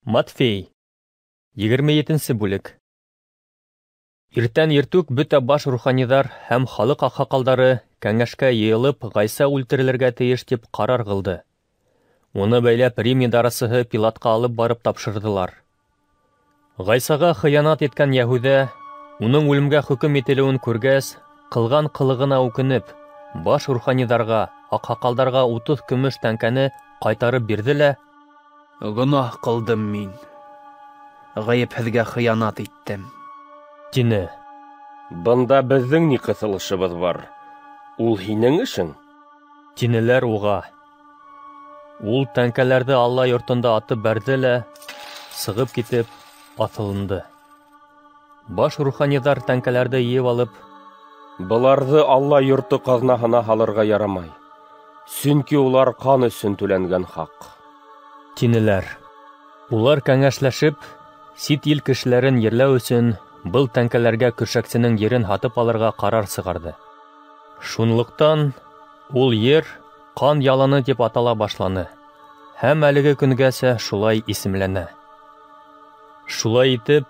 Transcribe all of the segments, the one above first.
Матфей, 27 бүлек. Иртән иртүк бөтә баш руханиҙар һәм халыҡ аҡһаҡалдары кәңәшкә йыйылып, Ғайса үлтерелергә тейеш тип ҡарар ҡылды. Уны бәйләп Рим идарасыһы Пилатҡа алып барып тапшырҙылар. Ғайсаға хыянат иткән Йәһүҙә, уның үлемгә хөкөм ителеүен күргәс, ҡылған ҡылығына үкенеп, баш руханиҙарға, аҡһаҡалдарға 30 көмөш тәңкәне ҡайтарып бирҙе лә: "Гонаһ ҡылдым мин, ғәйепһеҙгә хыянат иттем", тине. "Бында беҙҙең ни ҡыҫылышыбыҙ бар? Ул һинең эшең", тинеләр уға. Ул тәңкәләрҙе Алла йортонда атып бәрҙе лә, сығып китеп, аҫылынды. Баш руханиҙар тәңкәләрҙе йыйып алып: "Быларҙы Алла йорто ҡаҙнаһына һалырға ярамай, сөнки улар ҡан өсөн түләнгән хаҡ", тинеләр. Улар кәңәшләшеп, сит ил кешеләрен ерләү өсөн был тәңкәләргә көршәксенең ерен һатып алырға ҡарар сығарҙы. Шунлыҡтан ул ер ҡан яланы тип атала башланы һәм әлеге көнгәсә шулай исемләнә. Шулай итеп,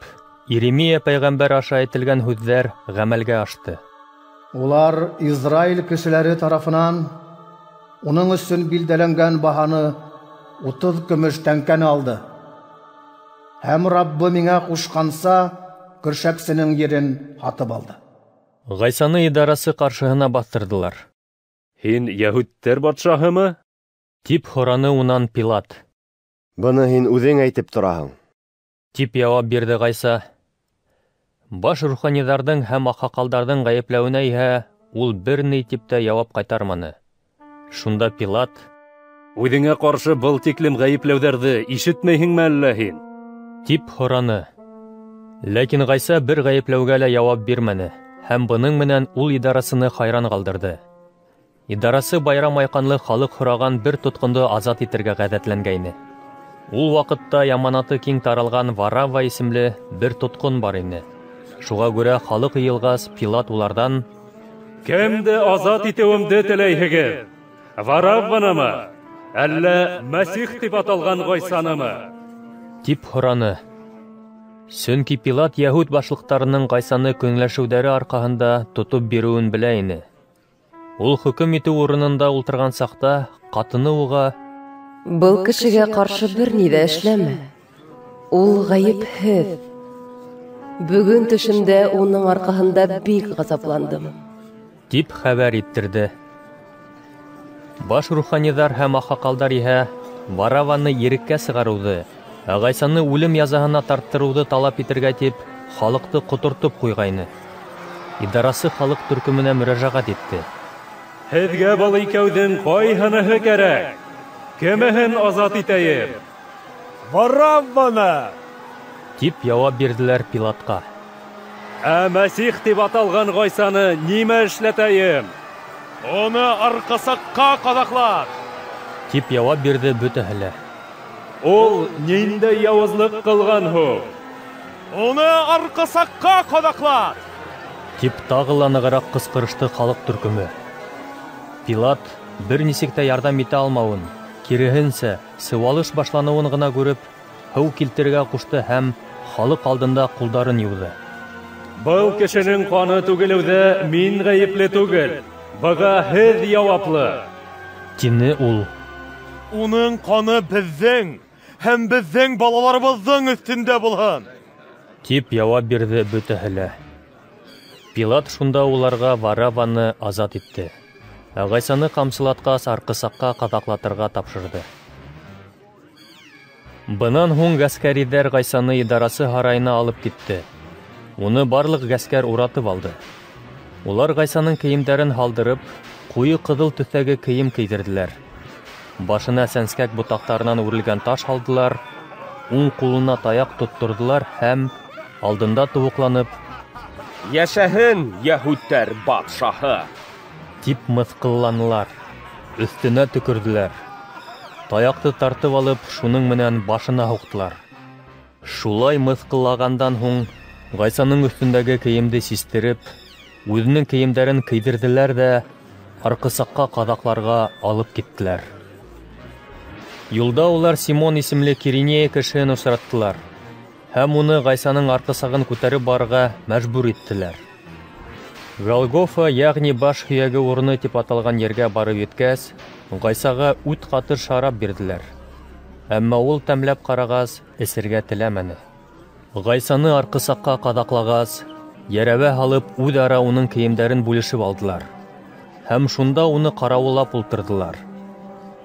Иеремия пәйғәмбәр аша әйтелгән һүҙҙәр ғәмәлгә ашты. Улар Израиль кешеләре тарафынан уның өсөн билдәләнгән баһаны 30 көмөш тәңкәне алды. Һәм Раббы миңә ҡушҡанса көршәксенең ерен һатып алды. Ғайсаны идарасы ҡаршыһына баҫтырҙылар. "Һин йәһүдтәр батшаһымы?" тип һораны унан Пилат. "Быны һин үҙең әйтеп тораһың", тип яуап бирҙе Ғайса. Баш руханиҙарҙың һәм аҡһаҡалдарҙың ғәйепләүенә иһә ул бер ни тип тә яуап ҡайтарманы. Шунда Пилат: "Үҙеңә ҡаршы был тиклем ғәйепләүҙәрҙе ишетмәйһеңме әллә һин?" тип һораны. Ләкин Ғайса бер ғәйепләүгә лә яуап бирмәне һәм бының менән ул идарасыны хайран ҡалдырҙы. Идарасы байрам айҡанлы халыҡ һораған бер тотҡондо азат итергә ғәҙәтләнгәйне. Ул ваҡытта яманаты киң таралған Варавва исемле бер тотҡон бар ине. Шуға күрә халыҡ йыйылғас, Пилат уларҙан: "Кемде азат итеүемде теләйһегеҙ? Варавванымы, әллә Мәсих тип аталған Ғайсанымы?" тип һораны. Сөнки Пилат йәһүд башлыҡтарының Ғайсаны көнләшеүҙәре арҡаһында тотоп биреүен белә ине. Ул хөкөм итеү урынында ултырған саҡта ҡатыны уға: "Был кешегә ҡаршы бер ни ҙә эшләмә, ул ғәйепһеҙ. Бөгөн төшөмдә уның арҡаһында бик ғазапландым", тип хәбәр иттерҙе. Баш руханиҙар һәм аҡһаҡалдар иһә Варавваны иреккә сығарыуҙы, ә Ғайсаны үлем язаһына тарттырыуҙы талап итергә тип халыҡты ҡотортоп ҡуйғайны. Идарасы халыҡ төркөмөнә мөрәжәғәт итте. "Һеҙгә был икәүҙең ҡайһыныһы кәрәк? Кемеһен азат итәйем?" "Варавваны!" тип яуап бирҙеләр Пилатҡа. "Ә Мәсих тип аталған Ғайсаны нимә эшләтәйем?" "Уны арҡасаҡҡа ҡаҙаҡлат!" тип яуап бирҙе бөтәһе лә. "Ул ниндәй яуызлыҡ ҡылған һуң?" "Уны арҡасаҡҡа ҡаҙаҡлат!" тип тағы ла нығыраҡ ҡысҡырышты халыҡ төркөмө. Пилат бер нисек тә ярҙам итә алмауын, киреһенсә, сыуалыш башланыуын ғына күреп, һыу килтерергә ҡушты һәм халыҡ алдында ҡулдарын йыуҙы. "Был кешенең ҡаны түгелеүҙә мин ғәйепле түгел, быға һеҙ яуаплы", тине ул. "Уның ҡаны беҙҙең һәм беҙҙең балаларыбыҙҙың өҫтөндә булһын", тип яуап бирҙе бөтәһе лә. Пилат шунда уларға Варавваны азат итте, ә Ғайсаны ҡамсылатҡас арҡысаҡҡа ҡаҙаҡлатырға тапшырҙы. Бынан һуң ғәскәриҙәр Ғайсаны идарасы һарайына алып китте. Уны барлыҡ ғәскәр уратып алды. Улар Ғайсаның кейемдәрен һалдырып, ҡуйы ҡыҙыл төҫтәге кейем кейҙерҙеләр. Башына сәнскәк ботаҡтарынан үрелгән таш һалдылар, уң ҡулына таяҡ тотторҙолар һәм алдында тубыҡланып: "Йәшәһен йәһүдтәр батшаһы!" тип мыҫҡылланылар, өҫтөнә төкөрҙөләр. Таяҡты тартып алып, шуның менән башына һуҡтылар. Шулай мыҫҡыллағандан һуң Ғайсаның өҫтөндәге кейемде систереп, үҙенең кейемдәрен кейҙерҙеләр ҙә арҡысаҡҡа ҡаҙаҡларға алып киттеләр. Юлда улар Симон исемле Киринея кешеһен осраттылар һәм уны Ғайсаның арҡысағын күтәреп барырға мәжбүр иттеләр. Голгофа, йәғни баш һөйәге урыны тип аталған ергә барып еткәс, Ғайсаға үт ҡаты шарап бирҙеләр. Әммә ул тәмләп ҡарағас, эсергә теләмәне. Ғайсаны арҡысаҡҡа ҡаҙаҡлағас, йәрәбә һалып, үҙ-ара уның кейемдәрен бүлешеп алдылар. Һәм шунда уны ҡарауыллап ултырҙылар.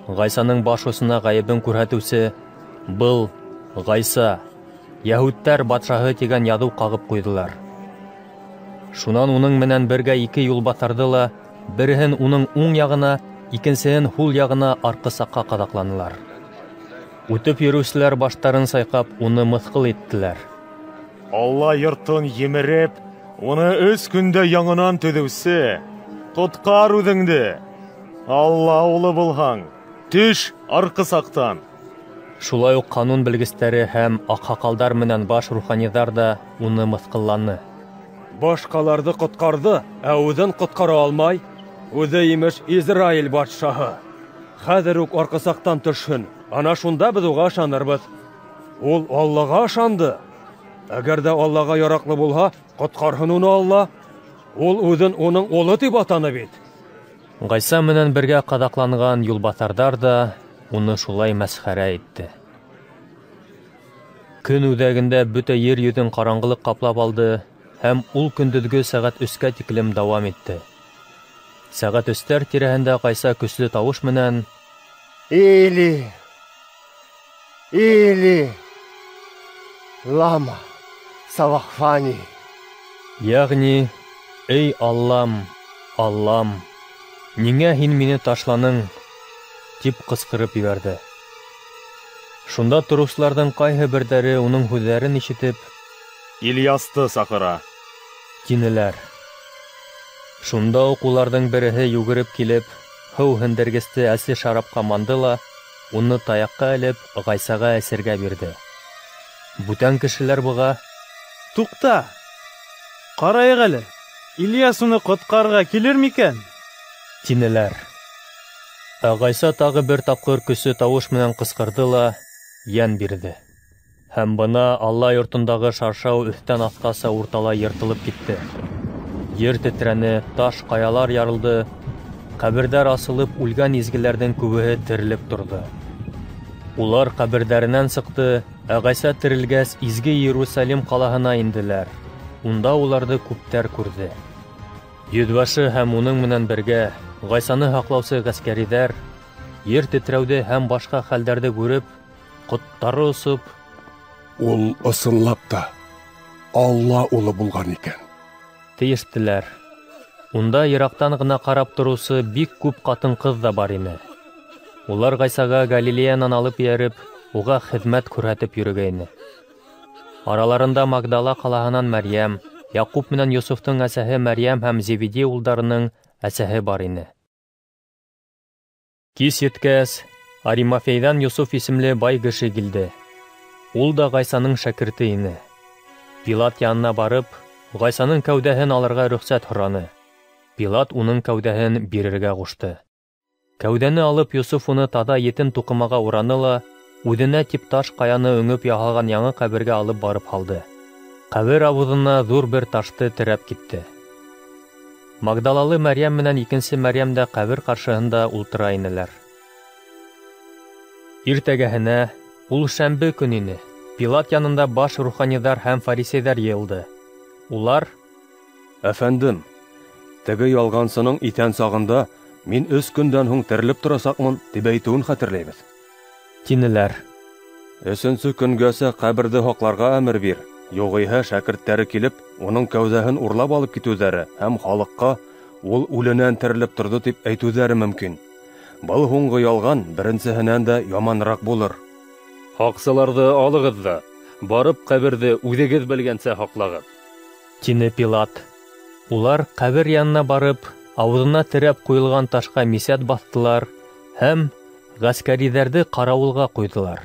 Ғайсаның баш осона ғәйебен күрһәтеүсе «Был Ғайса, йәһүдтәр батшаһы» тигән яҙыу ҡағып ҡуйҙылар. Шунан уның менән бергә ике юлбаҫарҙы ла, береһен уның уң яғына, икенсеһен һул яғына арҡысаҡҡа ҡаҙаҡланылар. Үтеп йөрөүселәр баштарын сайҡап, уны мыҫҡыл иттеләр. Алла йортон емереп, уны 3 көндә яңынан төҙөүсе, ҡотҡар үҙеңде. Алла улы булһаң, төш арҡысаҡтан. Шулай уҡ ҡанун белгестәре һәм аҡһаҡалдар менән баш руханиҙар ҙа уны мыҫҡылланы. Башҡаларҙы ҡотҡарҙы, ә үҙен ҡотҡара алмай. Үҙе имеш Израиль батшаһы. Хәҙер үк арҡысаҡтан төшһөн, ана шунда беҙ уға ышанырбыҙ. Ул Аллаға ышанды. Әгәр ҙә Аллаға яраҡлы булһа, ҡотҡарһын уны Алла. Ул үҙен уның улы тип атаны бит. Ғайса менән бергә ҡаҙаҡланған юлбаҫарҙар ҙа уны шулай мәсхәрә итте. Көн үҙәгендә бөтә ер йөҙөн ҡараңғылыҡ ҡаплап алды, һәм ул көндөҙгө сәғәт 3-кә тиклем дауам итте. Сәғәт 3-тәр тирәһендә Ғайса көслө тауыш менән «Или, Или, лама савахфани», йәғни «Эй Аллам, Аллам, ниңә һин мине ташланың?» тип ҡысҡырып ебәрҙе. Шунда тороусыларҙың ҡайһы берҙәре уның һүҙҙәрен ишетеп, «Ильясты саҡыра», тинеләр. Шунда уҡ уларҙың береһе йүгереп килеп, һыу һендергесте әсе шарапҡа манды ла, уны таяҡҡа элеп, Ғайсаға эсергә бирҙе. Бүтән кешеләр быға: «Туҡта, ҡарайыҡ әле, Ильяс уны ҡотҡарырға килер микән?» тинеләр. Ә Ғайса тағы бер тапҡыр көслө тауыш менән ҡысҡырҙы ла йән бирҙе. Һәм бына Алла йортондағы шаршау өҫтән аҫҡаса урталай йыртылып китте. Ер тетрәне, таш ҡаялар ярылды, ҡәберҙәр асылып, үлгән изгеләрҙең күбеһе терелеп торҙо. Улар ҡәберҙәренән сыҡты, ә Ғайса терелгәс, изге Иерусалим ҡалаһына инделәр. Унда уларҙы күптәр күрҙе. Йөҙбашы һәм уның менән бергә Ғайсаны һаҡлаусы ғәскәриҙәр ер тетрәүҙе һәм башҡа хәлдәрҙе күреп, ҡоттары осоп, «Ул ысынлап та Алла улы булған икән», тейештеләр. Унда йыраҡтан ғына ҡарап тороусы бик күп ҡатын-ҡыҙ ҙа бар ине. Улар Ғайсаға Галилеянан алып эйәреп, уға хеҙмәт күрһәтеп йөрөгәйне. Араларында Магдала ҡалаһынан Мәрйәм, Яҡуп менән Йософтоң әсәһе Мәрйәм һәм Зеведей улдарының әсәһе бар ине. Кис еткәс, Аримафейҙан Йософ исемле бай кеше килде. Ул да Ғайсаның шәкерте ине. Пилат янына барып, Ғайсаның кәүҙәһен алырға рөхсәт һораны. Пилат уның кәүҙәһен бирергә ҡушты. Кәүҙәне алып, Йософ уны таҙа етен туҡымаға ураны ла, үҙенә тип таш ҡаяны өңөп яһалған яңы ҡәбергә алып барып һалды. Ҡәбер ауыҙына ҙур бер ташты терәп китте. Магдалалы Мәрйәм менән икенсе Мәрйәм дә ҡәбер ҡаршыһында ултыра инеләр. Иртәгәһенә, ул шәмбе көн ине, Пилат янында баш руханиҙар һәм фарисейҙәр йыйылды. Улар: «Әфәндем, теге ялғансының иҫән сағында мин 3 көндән һуң терелеп торасаҡмын тип әйтеүен хәтерләйбеҙ», тинеләр. 3-нсө көнгәсә ҡәберҙе һаҡларға әмер бир, юғиһә шәкерттәре килеп, уның кәүҙәһен урлап алып китеүҙәре һәм халыҡҡа ул үленән терелеп торҙо тип әйтеүҙәре мөмкин. Был һуңғы ялған беренсеһенән дә яманыраҡ булыр. Һаҡсыларҙы алығыҙ ҙа, барып ҡәберҙе үҙегеҙ белгәнсә һаҡлағыҙ, тине Пилат. Улар ҡәбер янына барып, ауыҙына терәп ҡуйылған ташҡа мисәт баҫтылар һәм ғәскәриҙәрҙе ҡарауылға ҡуйҙылар.